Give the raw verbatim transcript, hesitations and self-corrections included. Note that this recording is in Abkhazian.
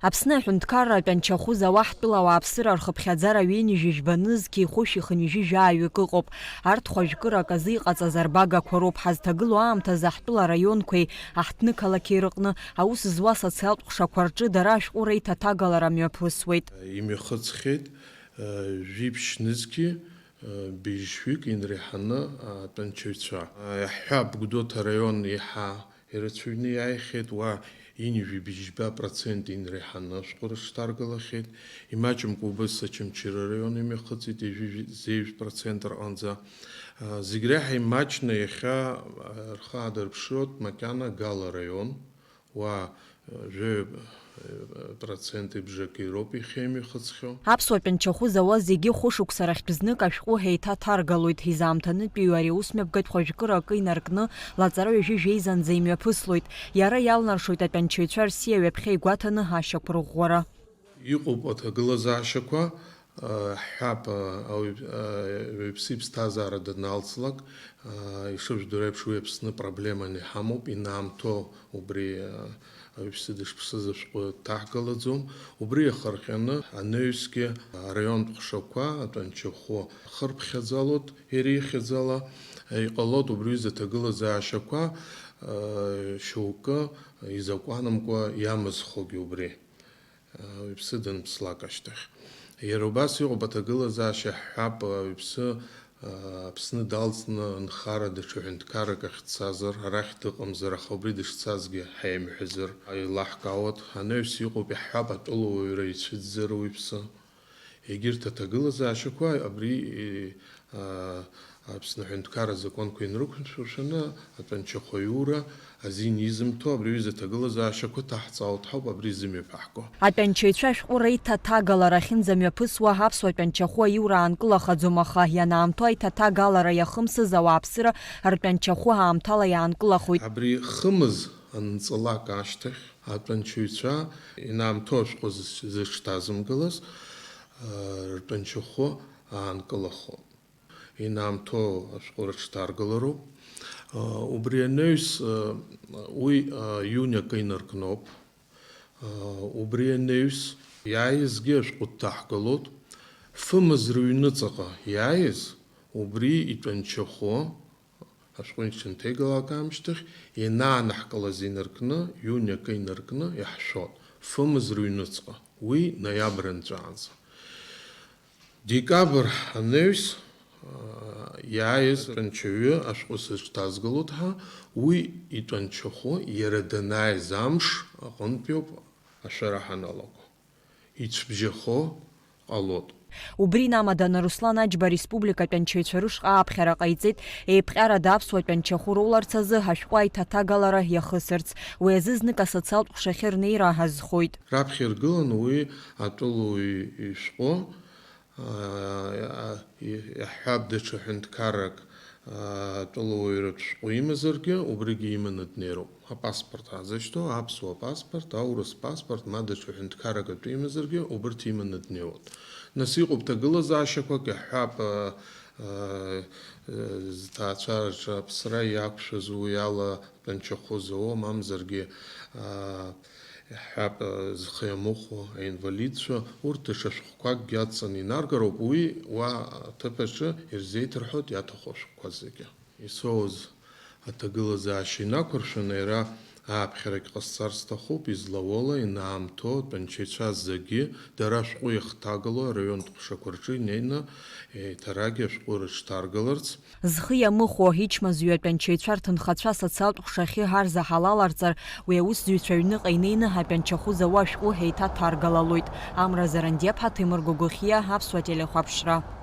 Аԥсны аҳәынҭқарра атәанчахәы зауа ҳтәыла ауааԥсыра рхыԥхьаӡара ҩынҩажәи жәба нызқьи хәышәи хынҩажәи жәаҩык ыҟоуп. Арҭ хәажәкырак азы иҟаҵаз арбагақәа роуп. Ҳазҭагылоу аамҭазы ҳтәыла араионқәеи аҳҭнықалақьи рыҟны аус зуа асоциалтә ҟәшақәа рҿы дара ашәҟәы реиҭаҭагалара мҩаԥысуеит. Имҩахыҵхьеит, э, жәиԥшь нызқьи, э, быжьшәҩык инреиҳаны, э, атәанчаҩцәа. Э, иаҳҳәап, Гәдоуҭа араион еиҳа ирацәаҩны иааихьеит, уа ҩынҩажәи быжьба процент инреиҳаны ашәҟәы рыҽҭаргалахьеит. Имаҷымкәа убыс Очамчыра араион имҩахыҵит, ҩажәи зеижә процент рҟынӡа. Э, зегь реиҳа имаҷны иахьа, э, рхы аадырԥшроуп макьана Гала араион. Уа, э, жәаҩа, э, процент ибжаки роуп иахьа имҩахыҵхьоу. Аԥсуа тәанчахәы зауа зегьы хәышықәса рахьтә знык ашәҟәы ҳәа еиҭаҭаргалоит, изаамҭанытәиу ари аусмҩаԥгатә хәажәкыра акы инаркны, лаҵара ҩажәи жәеизанӡа имҩаԥыслоит. Иара иалнаршоит атәанчаҩцәа рсиа ҩаԥхьа игәаҭаны ашьақәырӷәӷәара. Иҟоуп аҭагылазаашьақәа, Ҳҳәап, ауаҩ-, ауаҩԥсы иԥсҭазаара даналҵлак, ишыжәдыруа еиԥш, уи Аԥсны проблеманы иҳамоуп, инаамҭоу убри, ауаҩԥсы дышԥсыз ашәҟәы дҭаҳгалаӡом. Убри иахырҟьаны анаҩсгьы араионтә ҟәшақәа атәанчахәы хырԥхьаӡалоит, иреихьӡала иҟалоит убри аҩыза аҭагылазаашьақәа, шьоукы изакәанымкәа иамызхогьы убри. Ауаҩԥсы данԥслак ашьҭахь. Иара убас иҟоуп аҭагылазаашьа, ҳҳәап, ауаҩԥсы, а, Аԥсны далҵны нхара даҽа ҳәынҭқаррак ахь дцазар, арахь дыҟамзар, аха убри дышцазгьы ҳаимҳәазар, еилаҳкаауеит. Анаҩс иҟоуп, иаҳҳәап, атәылауаҩра ицәыӡзар ауаҩԥсы. Егьырҭ аҭагылазаашьақәа абри, а, Аԥсны аҳәынҭқарра азакәанқәа инрықәымшәыршәаны, атәанчахәы аиура азин изымҭо абри аҩыза аҭагылазаашьақәа ҭаҳҵаауеит ҳәа ауп абри зымҩаԥаҳго. Атәанчаҩцәа ашәҟәы реиҭаҭагалара ахьынӡамҩаԥысуа аԥсуа тәанчахәы аиура аанкылахаӡом, аха ианаамҭоу аиҭаҭагалара иахымсыз ауааԥсыра ртәанчахәы аамҭала иаанкылахоит. Абри хымыз анҵалак ашьҭахь атәанчаҩцәа инаамҭоу ашәҟәы зыҽ-, зыҽҭазымгалаз, а, ртәанчахәы аанкылахоит. Инаамҭоу ашәҟәы рыҽҭаргалароуп. Убри анаҩс, уи иуни акы инаркноуп. Убри анаҩс иааизгьы ашәҟәы дҭаҳгалоит. Фымз рыҩныҵаҟа иааиз, убри итәанчахәы, ашәҟәы иҽынҭеигалак аамышьҭахь, ианаанаҳкылаз инаркны, иуни акы инаркны иаҳшәоит. Фымз рыҩныҵҟа, уи ноиабр анҵәаанӡа. Декабр анаҩс, аа, иааиз атәанчаҩы ашәҟәы сыҽҭазгалоит ҳәа, уи итәанчахәы иара данааиз амш аҟынтәиоуп ашәара ҳаналаго. Ицәбжьахо ҟалоит. Убри инамаданы Руслан Аџьба ареспубликатә анчаҩцәа рышҟа ааԥхьара ҟаиҵеит, еиԥҟьарада аԥсуа тәанчахәы роуларц азы ҳашәҟәы аиҭаҭагалара иахысырц. Уи азы знык асоциалтә ҟәшахьы рнеира азхоит. Раԥхьа иргыланы уи атәылауаҩ ишәҟәы, аа, иаҳҳәап, даҽа ҳәынҭқаррак, аа, атәылауаҩратә шәҟәы имазаргьы, убригьы иманы днеироуп. Апаспорт аазышьҭоу, аԥсуа паспорт, аурыс паспорт, ма даҽа ҳәынҭқаррак атәы имазаргьы, убырҭ иманы днеиуеит. Нас иҟоуп ҭагылазаашьақәак, иаҳҳәап, аа, аа, зҭаацәа рҿы аԥсра иақәшәаз уи ала тәанчахәы зауа, мамзаргьы, аа, иаҳҳәап, зхы иамыхәо, аинвалидцәа, урҭ даҽа шәҟәқәакгьы адҵаны инаргароуп, уи уа аҭыԥ аҿы ирзеиҭарҳәоит иаҭаху ашәҟәқәа зегьы. Исоуз аҭагылазаашьа инақәыршәаны, иара ааԥхьарагь ҟасҵар сҭахуп, излауала, инаамҭоу атәанчаҩцәа зегьы дара ашәҟәы иахҭагало араионтә ҟәшақәа рҿы инеины, еиҭарагьы ашәҟәы рыҽҭаргаларц. Зхы иамыхәо, ичмазаҩу атәанчаҩцәа рҭынхацәа асоциалтә ҟәшахьы ҳарзаҳалаларҵар, уи аусзуҩцәа аҩныҟа инеины атәанчахәы зауа ашәҟәы ҳеиҭаҭаргалалоит. Амра Зарандиаԥҳа, Ҭемыр Гогохиа, Аԥсуа телехәаԥшра.